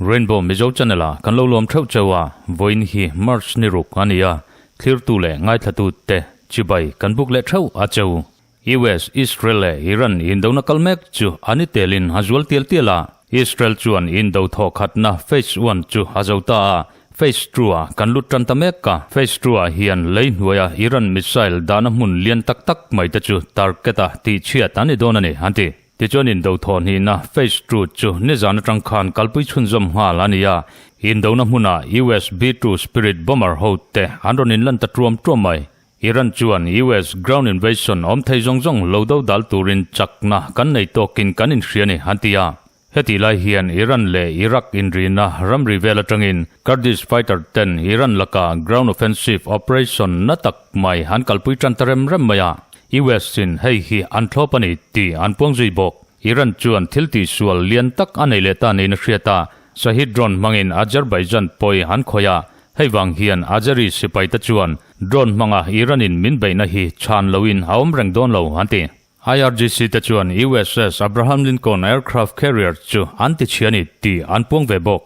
Rainbow Mizo Channel ah kan lo lawm theuh cheu a, vawiin hi March ni ruk a ni a, thlirtu leh ngaithlatu te chibai kan buk leh theuh a cheu. US, Israel leh Iran indona kal mek chu a ni telin a zual tial tial a, Israel chuan indo thawh khatna Phase One chu a zo ta a, Phase Two ah kan lut tan ta mek a, Phase Two ah hian lei hnuaia Iran missile dahna hmun lian tak tak mai te chu target a tihchhiat an ni dawn a ni, an ti. Tichuan indo thawh hnihna Phase Two chu nizan atang khan kalpui chhunzawm nghal a ni a, indona hmunah US B-2 Spirit bomber ho te an rawn inlan ta tuam tuam mai. Iran chuan US ground invasion awm thei zawng zawng lo do dal turin chakna kan nei tawkin kan inhria ni, an ti a. Hetih lai hian Iran leh Iraq inrina ramri vel atangin Kurdish fighter ten Iran laka ground offensive operation na tak mai an kalpui tan ta rem rem mai a. US in hei hi an thlawp a ni tih an puang zui bawk. Iran chuan thil tihsual lian tak a nei leh ta niin a hriat a, Shahid drone hmangin Azerbaijan pawi an khawih a, Hei vang hian Azeri sipaite chuan drone hmanga Iran-in min beihna hi chhan loin a awm reng dawn lo, an ti. IRGC te chuan USS Abraham Lincoln aircraft carrier chu an ti chhia a ni tih an puang ve bawk.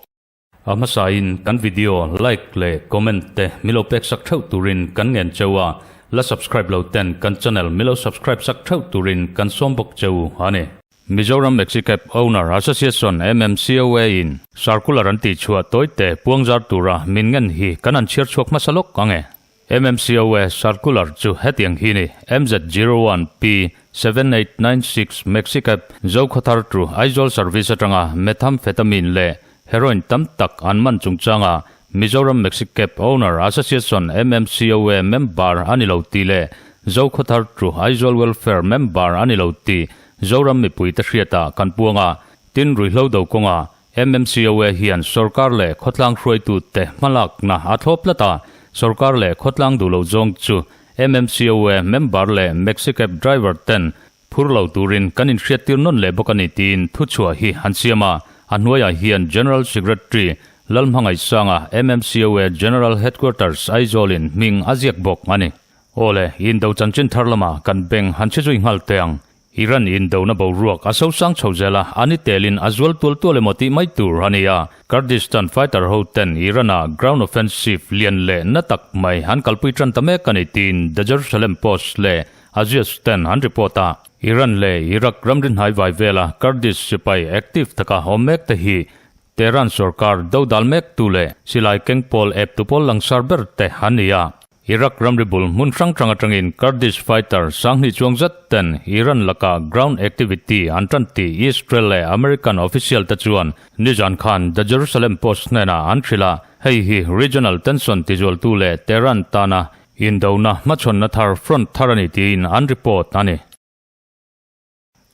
A hmasain kan video like leh comment te milo pek sak theuh turin kan ngen cheu a, la subscribe lo ten kan channel milo subscribe sak theuh turin kan sawm bawk cheu a ni. Mizoram Maxi Cab Owner Association, MMCOA, in circular an tih chhuah tawite puangzar tura min ngen hi kan han chhiar chhuak hmasa lawk ang e. MMCOA circular chu hetiang hi ni, MZ01P 7896 Maxi Cab Zokhawthar to Aizawl service atanga methamphetamine leh heroin tam tak an man chungchanga Mizoram Maxi Cab Owner Association, MMCOA, member a ni lo tih leh Zokhawthar to Aizawl Welfare member a ni lo tih Zoram mipuite hriatah kan puang a, tin ruihhlo do kawnga MMCOA hian sorkar leh khawtlang hruaitute hmalakna a thlawp tlat a, sorkar leh khawtlang duh lo zawng chu MMCOA member leh Maxicab driver ten phur lo turin kan inhriattir nawn leh bawk a ni tiin thuchhuah hi an siam a, a hnuaiah hian General Secretary Lalhmangaihsanga MMCOA General Headquarters Aizawlin hming a ziak bawk a ni. Aw le, indo chanchin thar lamah kan beng han chhe zui nghal teh ang. Iran indona boruak a sosang chho zel a, a ni telin a zual tual tual emaw tih mai tur a ni a. Kurdistan fighter ho ten Iran-a ground offensive lian leh na tak mai an kalpui tan ta mek a ni tiin The Jerusalem Post leh Axios ten an report a. Iran leh Iraq ramri hnai vai vela Kurdish sipai active taka awm mek te hi Tehran sorkar dodal mek tu leh silai keng pawl ep tu pawl langsar ber te an ni a. Iraq ramri bul hmun hrang hrang atangin Kurdish fighter sanghnih chuang zet ten Iran laka ground activity an tan tih Israel leh American official te chuan nizan khan The Jerusalem Post hnenah an hrilh a, hei hi regional tension tizualtu leh Tehran tana indona hmachhawnna thar front thar a ni tiin an report a ni.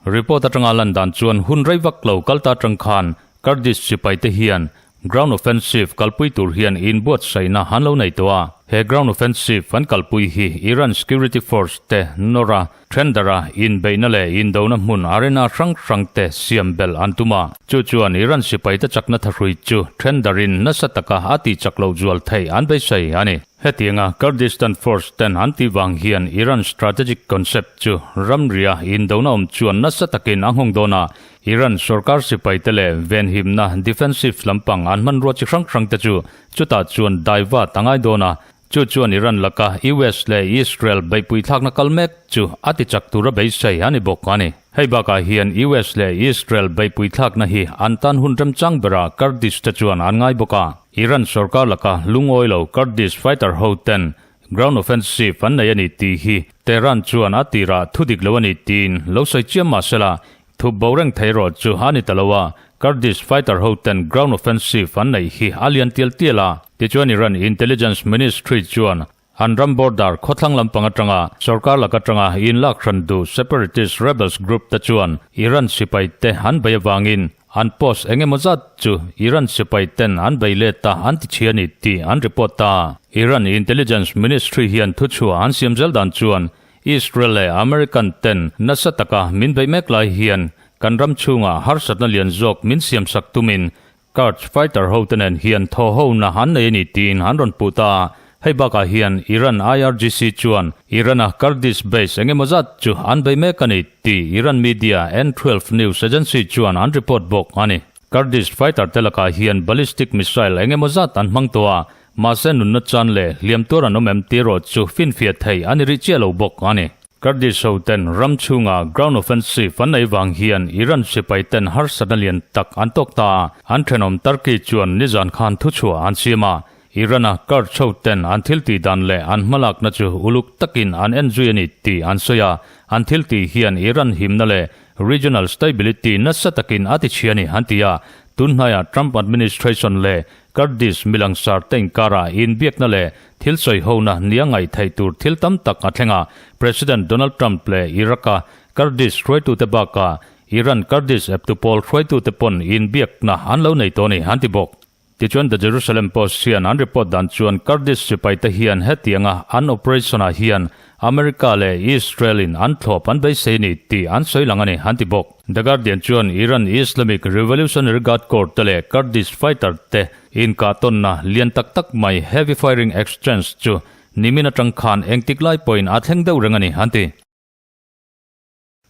Report atanga lan dan chuan hun rei vak lo kal ta atang khan Kurdish sipaite hian ground offensive kalpui tur hian inbuatsaihna an lo nei tawh a. He ground offensive an kalpui hi Iran security force te nawr a, thendar a, inbeihna leh indona hmun arena hrang hrang te siam belh an tum a. Chu chuan Iran sipaite chakna thahrui chu thendarin nasa taka a tihchak loh zual theih an beisei a ni. Hetianga Kurdistan force ten an tih vang hian Iran strategic concept chu ramria indona awm chuan nasa takin a nghawng dawn a, Iran sorkar sipaite leh venhimna defensive lampang an hmanrua chi hrang hrang te chu chutah chuan daivat a ngai dawn a, chu chuan Iran laka US leh Israel beihpui thlakna kal mek chu a ti chak tura beisei a ni bawk a ni. Hei bakah hian US leh Israel beihpui thlakna hi an tan hun remchang berah Kurdish te chuan an ngai bawk a. Iran sorkar laka lungawi lo Kurdish fighter ho ten ground offensive an nei a ni tih hi Tehran chuan a tirah thu dik lo a ni tiin lo sawi chiam mah sela, thup bo reng thei erawh chu a ni ta lo a, Kurdish fighter ho ten ground offensive an neih hi a lian tial tial a. Tichuan Iran Intelligence Ministry chuan An ram border khawthlang lampang atanga sorkar lak atanga inlak hran duh separatist rebels group te chuan Iran sipai te an bei avangin an post eng emaw zat chu Iran sipai ten an bei let a an ti chhi a ni tih an report ta. Iran intelligence ministry hian thuchhuah an siam zel dan chuan Israel leh American ten nasa taka min bei mek lai hian kan ram chhungah harsatna lian zawk min siamsak tumin Kurds fighter ho te nen hian thaw ho na an nei a ni tiin an rawn puh ta a. Hei bakah hian Iran IRGC chuan Iran-a Kurdish base eng emaw zat chu an bei mek a ni tih Iran media N12 news agency chuan an report bawk a ni. Kurdish fighter te lakah hian ballistic missile eng emaw zat an hmang tawh a, mahse nunna chan leh hliam tuar an awm em tih erawh chu finfiah thei a ni rih chiah lo bawk a ni. Kurdish ho ten ram chhunga ground offensive an neih vang hian Iran sipai ten harsatna lian tak an tawk ta a, an thenawm Turkey chuan nizan khan thuchhuah an siam a, Iran-a Kurds ho ten an thil tih dan leh an hmalakna chu uluk takin an en zui a ni tih an sawi a, an thil tih hian Iran himna leh regional stability nasa takin a ti chhia a ni an ti a, tunhnaiah Trump administration leh Kurdish milangsar te inkarah inbiakna leh thil sawihona nia ngaih theih tur thil tam tak a thleng a, President Donald Trump leh Iraq-a Kurdish hruaitute bakah Iran Kurdish eptu pawl hruaitute pawn inbiakna an lo nei tawh a ni, an ti bawk. Tichuan The Jerusalem Post hian an report dan chuan Kurdish sipaite hian hetianga an operation-ah hian America leh Israel-in an thlawp an beisei ni tih an sawi lang a ni, an ti bawk. The Guardian chuan Iran Islamic Revolutionary Guard Corps te leh Kurdish fighter te inkah tawnna lian tak tak mai heavy firing exchange chu nimin atang khan engtik lai pawhin a thleng deuh reng a ni, an ti.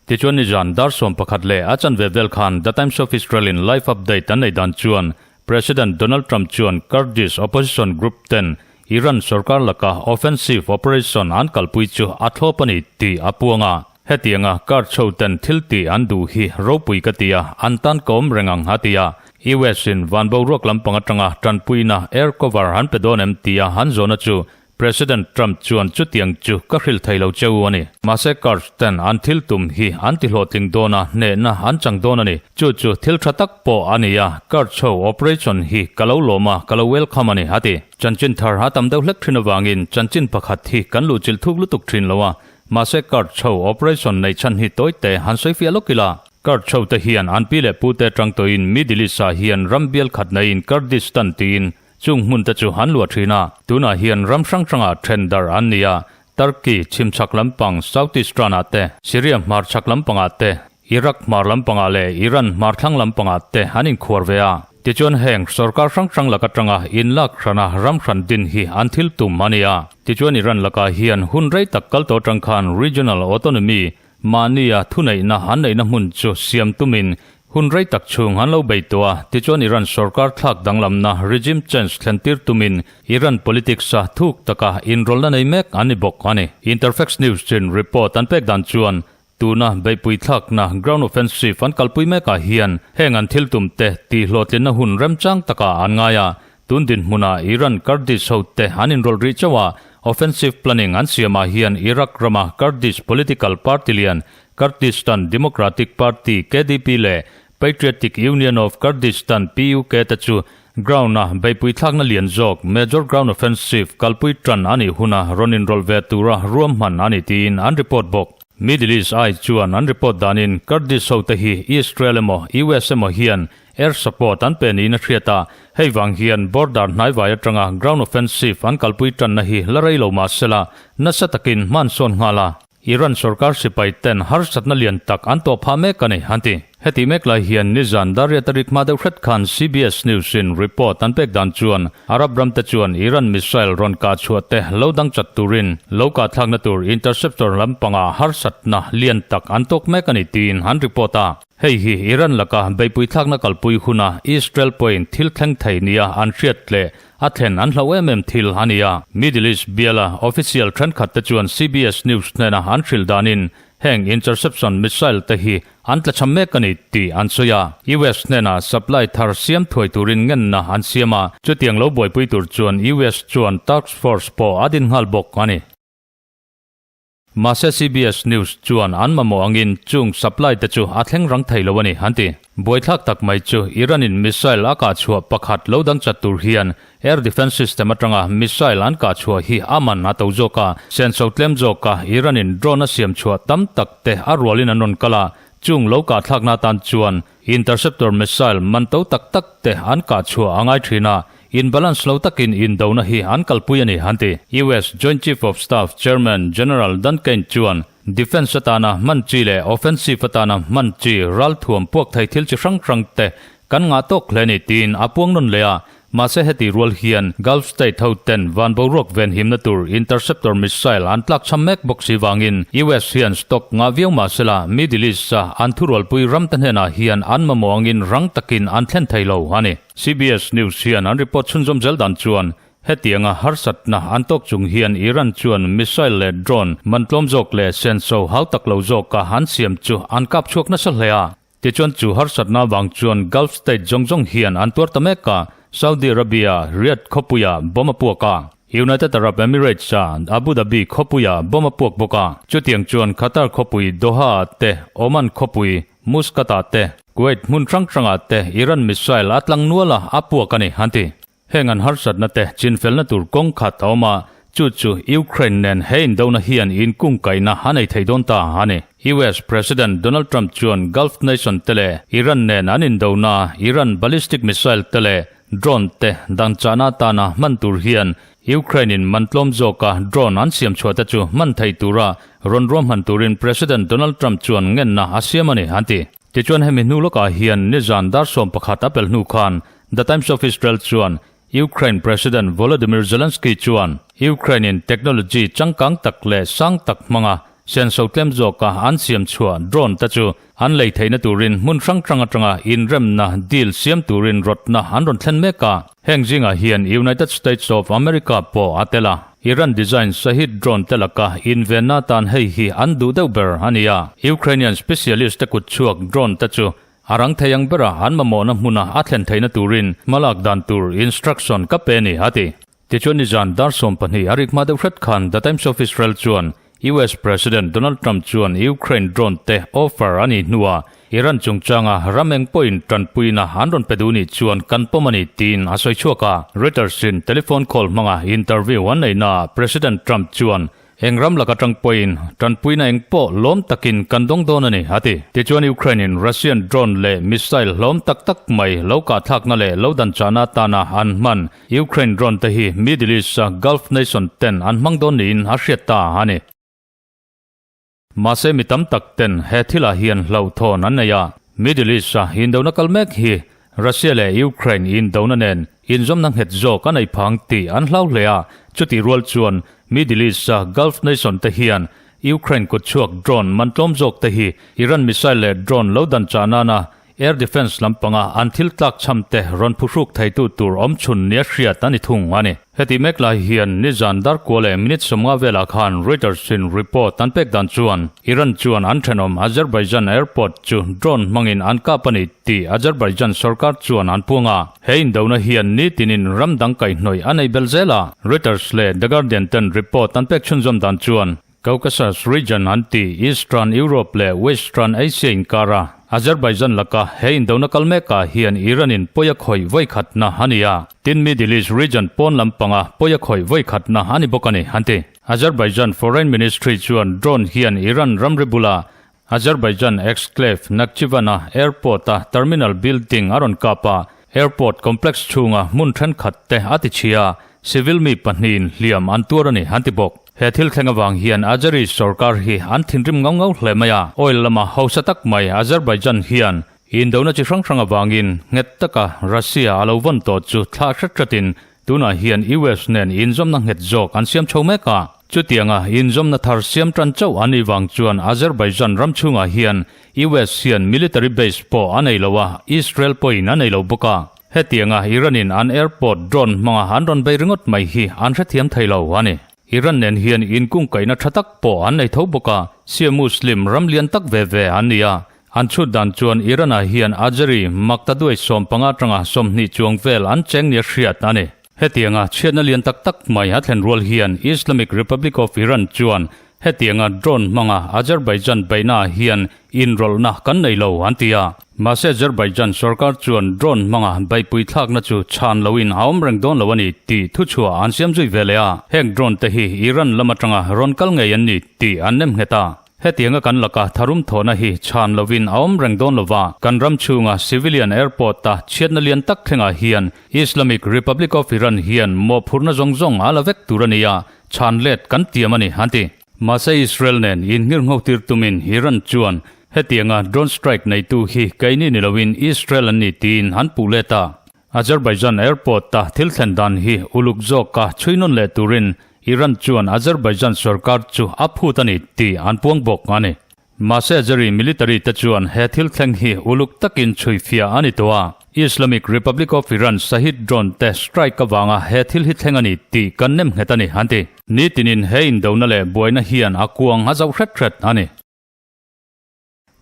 Tichuan nizan dar 11 leh a chanve vel khan The Times of Israel-in live update an nei dan chuan President Donald Trump chuan Kurdish opposition group ten Iran sorkar laka offensive operation an kalpui chu a thlawp a ni tih a puang a. Hetianga Kurds ho ten thil tih an duh hi ropui ka ti a, an tan ka awm reng ang a ti a. US in van boruak lampang atanga tanpuina air cover an pe dawn em tia an zawhna chu President Trump chuan chutiang chu ka hrilh thei lo che u a ni. Mahse Kurds ten an thil tum hi an ti hlawhtling dawn a, hnehna an chang dawn a ni. Chu chu thil tha tak pawh a ni a, Kurds ho operation hi ka lo lawm a, ka lo welcome a ni, a ti. Chanchin thar a tam deuh hlek thin avangin chanchin pakhat hi kan luhchilh thuk lutuk thin lo a, mahse Kurds ho operation neih chhan hi tawi te han sawi fiah lawk ila. Kurds ho te hian an pi leh pu te tang tawhin Middle East ah hian ram bial khat neiin Kurdistan tiin Chung hmun te chu an luah thin a, tunah hian ram hrang hrangah then darh an ni a, Turkey chhim chhak lampang South Eastern ah te, Syria hmar chhak lampangah te, Iraq hmar lampangah leh Iran hmar thlang lampangah te an inkhuar ve a. Tichuan heng sorkar hrang hrang lak atanga inlak hrana ram hran din hi an thil tum a ni a. Tichuan Iran lakah hian hun rei tak kal tawh atang khan regional autonomy Mahnia thuneihna an neihna hmun chu siam tumin hun rei tak chhung an lo bei tawh a, tichuan Iran sorkar thlak danglamna, regime change, thlen tir tumin Iran politics-a thuk taka inrawlhna nei mek an ni bawk a ni. Interfax News chin report an pek dan chuan tuna beihpui thlakna, ground offensive, an kalpui mekah hian heng an thil tumte tihhlawhtlinna hun remchang takah an ngai a, Tun dinhmunah Iran Kurdish hote an inrawlh rih chauh a, offensive planning an siamah hian Iraq rama Kurdish political party lian Kurdistan Democratic Party, KDP, leh Patriotic Union of Kurdistan, PUK, te chu ground-a beihpui thlakna lian zawk major ground offensive kalpui tan a nih huna rawn inrawlh ve tura ruahman a ni tiin an report bawk. Middle East Eye chuan an report danin Kurdish hote hi Israel emaw US emaw hian Air support an pe niin a hriat a, hei vang hian border hnaivai atanga ground offensive an kalpui tanna hi la rei lo mah sela, nasa takin hman sawn nghal a. Iran sorkar sipai ten harsatna lian tak an tawh phah mek a ni, an ti. Heti mek lai hian nizan Daria Tariq hma deuh hret khan CBS News in report an pek dan chuan Arab ram te chuan Iran missile rawn kah chhuah te lo dang chat turin lo kah thlakna tur interceptor lampangah harsatna lian tak an tawk mek a ni tiin an report a. Hei hi Iran laka beihpui thlakna kalpui huna Israel pawhin thil thleng thei nia an hriat leh a thlen an hlauh em em thil a ni a. Middle East biala official thenkhat te chuan CBS News hnena an hrilh danin heng interception missile te hi an tlachham mek a ni tih an sawi a. US hnena supply thar siam thuai turin ngenna an siam a, chutiang lo buaipui tur chuan US chuan task force pawh a din nghal bawk a ni. Mahse CBS News chuan an mamawh angin chung supply te chu a thleng rang thei lo a ni, an ti. Buaithlak tak mai chu Iran in missile a kah chhuah pakhat lo dang chat tur hian air defence system atanga missile an kah chhuah hi a man a to zawk a, senso tlem zawka Iran in drone a siam chhuah tam tak te a rualin an rawn kal a, chung lo kah thlakna atan chuan interceptor missile man to tak tak te an kah chhuah a ngai thin a, In balance lo takin indona hi an kalpui a ni, an ti. US Joint Chief of Staff Chairman General Dan Caine chuan defence atana hman chi leh offensive atana hman chi ralthuam puak thei thil chi hrang hrang te kan ngah tawk hle a ni tiin a puang nawn leh a. Mahse heti rual hian Gulf state ho ten van boruak venhimna tur interceptor missile an tlakchham mek bawk si vangin US hian stock ngah viau mahsela Middle East a an thurualpui ram te hnenah hian an mamawh angin rang takin an thlen thei lo a ni. CBS News hian an report chhunzawm zel dan chuan hetianga harsatna an tawk chung hian Iran chuan missile leh drone man tlawm zawk leh senso hau tak lo zawka an siam chu an kap chhuak nasa hle a. Tichuan chu harsatna vang chuan Gulf state zawng zawng hian an tuar ta mek a, Saudi Arabia, Riyadh khawpuia bomb a puak a, United Arab Emirates-a Abu Dhabi khawpuia bomb a puak bawk a, chutiang chuan Qatar khawpui Doha-ah te, Oman khawpui Muscat-ah te, Kuwait hmun hrang hrangah te Iran missile a tlang nual a, a puak a ni, an ti. Heng an harsatna te chinfelna tur kawng khat a awm a, chu chu Ukraine nen he indona hian inkungkaihna a nei thei dawn ta a ni. US President Donald Trump chuan Gulf nation te leh Iran nen an indona Iran ballistic missile te leh drone te dangchahna atana hman tur hian Ukraine in man tlawm zawka drone an siam chhuah te chu hman thei tura rawn ruahman turin President Donald Trump chuan ngenna a siam a ni, an ti. Tichuan hemi hnu lawkah hian nizan dar 11 a pel hnu khan The Times of Israel chuan Ukraine President Volodymyr Zelensky chuan Ukraine in technology changkang tak leh sang tak hmanga senso tlem zawka an siam chhuah drone te chu an lei theihna turin hmun hrang hrang atanga inremna deal siam turin rawtna an rawn thlen mek a. Heng zingah hian United States of America pawh a tel a. Iran design Shahed drone te laka invenna atan hei hi an duh deuh ber a ni a. Ukrainian specialist te kut chhuak drone te chu a rang thei ang bera an mamawhna hmuna a thlen theihna turin hmalak dan tur instruction ka pe a ni, a ti. Tichuan nizan dar 12 a rik hma deuh hret khan The Times of Israel chuan US President Donald Trump chuan Ukraine drone te offer a nih hnuah Iran chungchanga ram eng pawhin tanpuina an rawn pe duh nih chuan kan pawm a ni tiin a sawi chhuak a. Reuters-in telephone call hmanga interview an neihnaah President Trump chuan Eng ram laka tang pawhin tanpuina eng pawh lawm takin kan dawng dawn a ni, a ti. Tichuan Ukraine-in Russian drone leh missile hlawm tak tak mai lo kahthlakna leh lo danchahna atana an hman Ukraine drone te hi Middle East-a Gulf nation ten an hmang dawn niin a hriat ta a ni. Mahse mi tam tak ten he thilah hian hlauhthawn an nei a, Middle East-a indona kal mek hi Russia leh Ukraine indona nen inzawmna nghet zawk a nei phang tih an hlau hle a, chutih rual chuan Middle East-a Gulf nation te hian Ukraine kutchhuak drone man tlawm zawk te hi Iran missile leh drone lo dan chah nana air defence lampanga an thil tlak chham te rawn phuhruk theitu tur awm chhun nia hriat a ni thung a ni. Heti mek lai hian nizan darkua leh minute 50 velah khan Reuters-in report an pek dan chuan Iran chuan an thenawm Azerbaijan airport chu drone hmangin an kap a ni tih Azerbaijan sorkar chuan an puang a. He indona hian nitinin ram dang kaihhnawih a nei bel zel a. Reuters leh The Guardian ten report an pek chhunzawm dan chuan Caucasus region an ti Eastern Europe leh Western Asia inkara Azerbaijan laka he indona kal mekah hian Iran-in pawi a khawih vawi khatna a ni a. Tin Middle East region pawn lampanga pawi a khawih vawi khatna a ni bawk a ni, an ti. Azerbaijan Foreign Ministry chuan drone hian Iran ramri bula Azerbaijan exclave Nakhchivan-a airport-a terminal building a rawn kap a, airport complex chhunga hmun thenkhat te a ti chhia, civil mi pahnihin hliam an tuar a ni, an ti bawk. He thil thleng avang hian Azeri sorkar hi an thinrim ngau ngau hle mai a, oil lama hausa tak mai Azerbaijan hian indona chi hrang hrang avangin nghet taka Russia a lo vawn tawh chu thlah hret hretin Tunah hian US nen inzawmna nghet zawk an siam chho mek a, chutianga inzawmna thar siam tan chauh an nih vang chuan Azerbaijan ram chhungah hian US hian military base pawh a nei lo a, Israel pawhin a nei lo bawk a. Hetianga Iran-in an airport drone hmanga an rawn bei ringawt mai hi an hrethiam thei lo a ni. Iran nen hian inkungkaihna tha tak pawh an nei tho bawk a, Shia Muslim ram lian tak ve ve an ni a, An chhut dan chuan Iran-ah hian Azeri makta duai 15 atanga 20 chuang vel an cheng nia hriat a ni. Hetianga chhiatna lian tak tak mai a thlen rual hian Islamic Republic of Iran chuan hetianga drone hmanga Azerbaijan beihnaah hian inrawlhna kan nei lo an ti a. Mahse Azerbaijan sorkar chuan drone hmanga beihpui thlakna chu chhan loin a awm reng dawn lo a ni tih thuchhuah an siam zui ve leh a. Heng drone te hi Iran lam atanga rawn kal ngei an ni tih an nem nghet a. Hetianga kan laka tharum thawhna hi chhan lovin a awm reng dawn lova, kan ram chhunga civilian airport-a chhiatna lian tak thlengah hian Islamic Republic of Iran hian mawhphurhna zawng zawng a la vek tur a ni a, chhan let kan tiam a ni, an ti. Mahse Israel nen inngirngho tir tumin Iran chuan hetianga drone strike neitu hi keini ni loin Israel an ni tiin an puh let a. Azerbaijan airport-a thil thlen dan hi uluk zawka chhui nawn leh turin Iran chuan Azerbaijan sorkar chu a phut a ni tih an puang bawk a ni. Mahse Azeri military te chuan he thil thleng hi uluk takin chhui fiah a ni tawh a, Islamic Republic of Iran Shahid drone te strike avanga he thil hi thleng a ni tih kan nem nghet a ni, an ti. Nitinin he indona leh buaina hian a kuang a zauh hret hret a ni.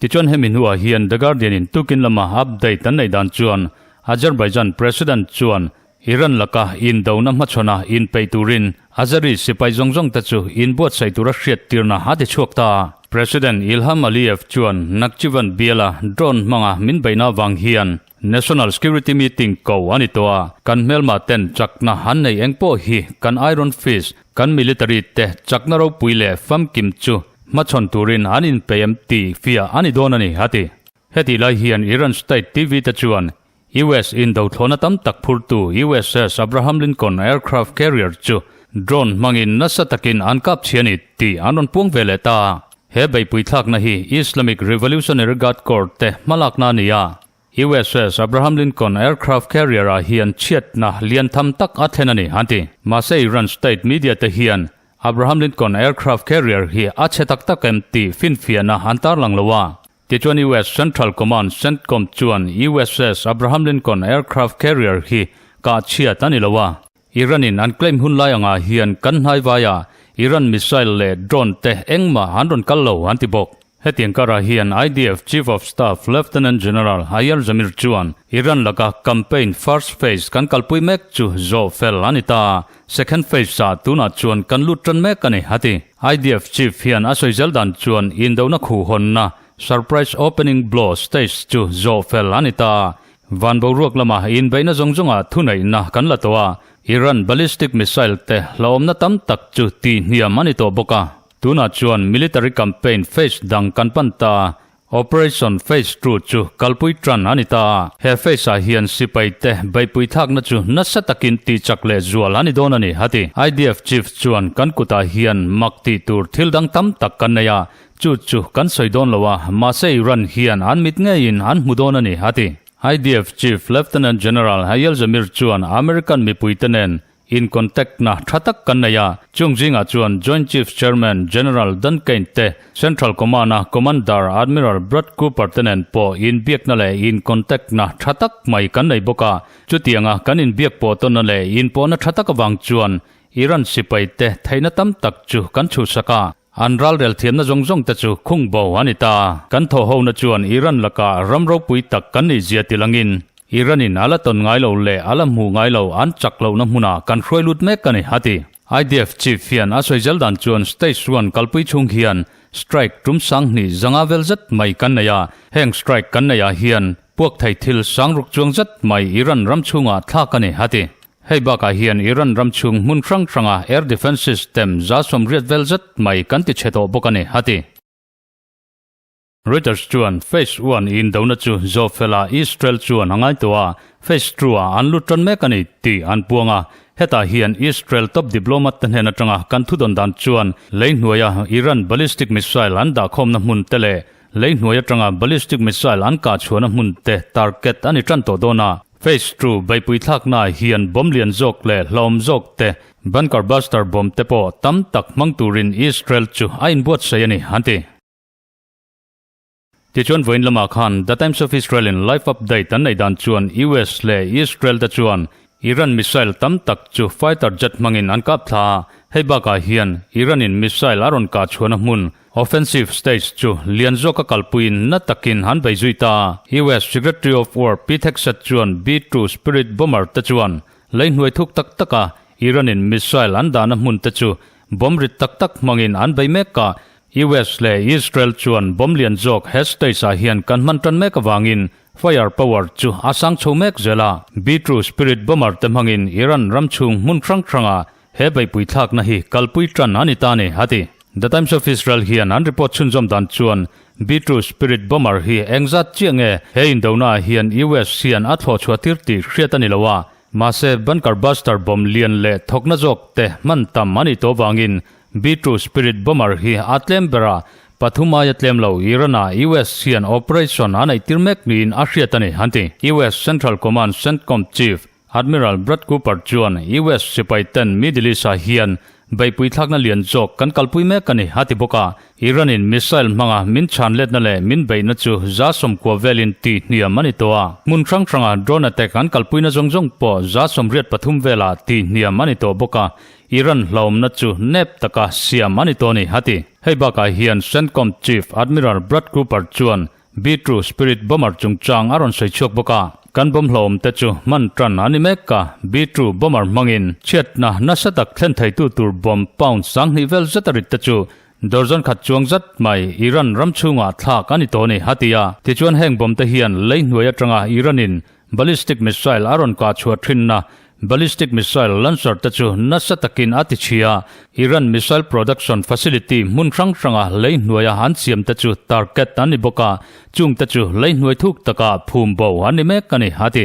Tichuan hemi hnuah hian The Guardian in tukin lama update an neih dan chuan Azerbaijan President chuan Iran laka indona hmachhawn inpeih turin Azeri sipai zawng zawng te chu inbuatsaih tura hriattirna a ti chhuak ta. President Ilham Aliyev chuan Nakhchivan biala drone hmanga min beihna avang hian National Security Meeting ko a ni tawh a, kan hmelma ten chakna an nei eng pawh hi kan Iron Fist, kan military te chakna ropui leh famkim chu hmachhawn turin an inpeih em tih fiah a ni dawn a ni, a ti. Hetih lai hian Iran State TV te chuan US in dothlawhna tam tak phurtu USS Abraham Lincoln aircraft carrier chu drone hmangin nasa takin an kap chhi a ni tih an rawn puang ve leh ta. He beihpui thlakna hi Islamic Revolutionary Guard Corps te hmalakna a ni a. USS Abraham Lincoln aircraft carrier ah hian chhiatna lian tham tak a thlen a ni, an ti. Mahse Iran state media te hian Abraham Lincoln aircraft carrier hi a chhe tak tak em tih finfiahna an tarlang lo a. Tichuan US Central Command, CENTCOM, chuan USS Abraham Lincoln aircraft carrier hi kah chhiat a ni lo a. Iran in an claim hun lai angah hian kan hnai vaiah Iran missile leh drone te engmah an rawn kal lo an ti bawk. Hetiang karah hian IDF Chief of Staff Lieutenant General Eyal Zamir chuan Iran laka campaign first phase kan kalpui mek chu zawh fel a ni ta. Second phase ah tunah chuan kan lut tan mek a ni, a ti. IDF Chief hian a sawi zel dan chuan indona khuhhawnna surprise opening blow stage chu zawh fel a ni ta. Van boruak lama inbeihna zawng zawngah thuneihna kan la tawh a, Iran ballistic missile te hlauhawmna tam tak chu tihhniam a ni tawh bawk a. Tunah chuan military campaign phase dang kan pan ta a, Operation Phase Two chu kalpui tan a ni ta a. He phase ah hian sipai te beihpui thlakna chu nasa takin tihchak leh zual a ni dawn a ni, a ti. IDF chief chuan kan kutah hian mak tih tur thil dang tam tak kan nei a, Chu chu kan sawi dawn lo a, mahse Iran hian an mit ngeiin an hmu dawn a ni, a ti. IDF Chief Lieutenant General Eyal Zamir chuan American mipuite nen in contact na tha tak kan nei a, chung zingah chuan Joint Chiefs Chairman General Dan Caine te, Central Command-a Commander Admiral Brad Cooper te nen pawh inbiakna leh in contact na tha tak mai kan nei bawk a. Chutianga kan inbiak pawh tawnna leh inpawhna tha tak avang chuan Iran sipaite theihna tam tak chu kan chhuhsak a. An ralrel thiamna zawng zawng te chu khung bo a ni ta. Kan thaw hona chuan Iran lakah ram ropui tak kan nih zia ti langin, Iran in a la tawn ngai lo leh a la hmuh ngai lo an chak lohna hmunah kan hruai lut mek a ni, a ti. IDF chief hian a sawi zel dan chuan stage one kalpui chhung hian strike tum 2000 zanga vel zet mai kan nei a, heng strike kan neih ah hian puak thei thil sangruk chuang zet mai Iran ram chhungah thlak a ni, a ti. Hei bakah hian Iran ram chhung hmun hrang hranga air defence system 80 vel zet mai kan ti chhe tawh bawk a ni, a ti. Reuters chuan Phase one indona chu zawhfela Israel chuan a ngaihtuah a, Phase two ah an lut tan mek a ni tih an puang a. Hetah hian Israel top diplomat te hnen atanga kan thudawn dan chuan lei hnuaia Iran ballistic missile an dahkhawmna hmun te leh lei hnuai atanga ballistic missile an kah chhuahna hmun te target a ni tan tawh dawn a. Phase two beihpui thlaknaah hian bomb lian zawk leh hlauhawm zawk te, bunker buster bomb te pawh tam tak hmang turin Israel chu a inbuatsaih a ni, an ti. Tichuan vawiin lamah khan The Times of Israel in live update an neih dan chuan US leh Israel te chuan Iran missile tam tak chu fighter jet hmangin an kap thla a, hei bakah hian Iran in missile a rawn kah chhuahna hmun Offensive stage chu lian zawka kalpuiin na takin an bei zui ta. US Secretary of War Pete Hegseth chuan B-2 Spirit bomber te chuan lei hnuai thuk tak taka Iran-in missile an dahna hmun te chu bomb rit tak tak hmangin an bei mek a. US leh Israel chuan bomb lian zawk he stage-ah hian kan hman tan mek avangin fire power chu a sang chho mek zel a. B-2 Spirit bomber te hmangin Iran ram chhung hmun hrang hrangah He beihpui thlakna hi kalpui tan a ni ta a ni, a ti. The Times of Israel hian an report chhunzawm dan chuan B-2 Spirit bomber hi engzat chiah nge he indonaah hian US hian a thlawh chhuah tir tih hriat a ni lo a, mahse bunker buster bomb lian leh thawkna zawk te hman tam a nih tawh vangin B-2 Spirit bomber hi a tlem ber a, pathum aia tlem lo Iran-ah US hian operation a neih tir mek niin a hriat a ni, an ti. US Central Command, CENTCOM, Chief. Admiral Brad Cooper chuan US sipai ten Middle East-ah hian beihpui thlakna lian zawk kan kalpui mek a ni, a ti bawk a. Iran-in missile hmanga min chhan letna leh min beihna chu 90% velin tih hniam a ni tawh a. Hmun hrang hranga drone attack an kalpuina zawng zawng pawh 83% velah tih hniam a ni tawh bawk a. Iran hlauhawmna chu nep taka siam a ni tawh a ni, a ti. Hei bakah hian CENTCOM Chief Admiral Brad Cooper chuan B-2 Spirit bomber chungchang a rawn sawi chhuak bawk a, kan bomb hlauhawm te chu hman tan a ni mek a, B-2 bomber hmangin chhiatna nasa tak thlen theitu tur bomb pound 2000 vel zet a rit te chu dozen khat chuang zat mai Iran ram chhungah thlak a ni tawh a ni, a ti a. Tichuan heng bomb te hian lei hnuai atanga Iran-in Ballistic missile a rawn kah chhuah thinna ballistic missile launcher te chu nasa takin a ti chhia. Iran missile production facility hmun hrang hranga lei hnuaia an siam te chu target an ni bawk a, chung te chu lei hnuai thuk taka phum bo an ni mek a ni, a ti.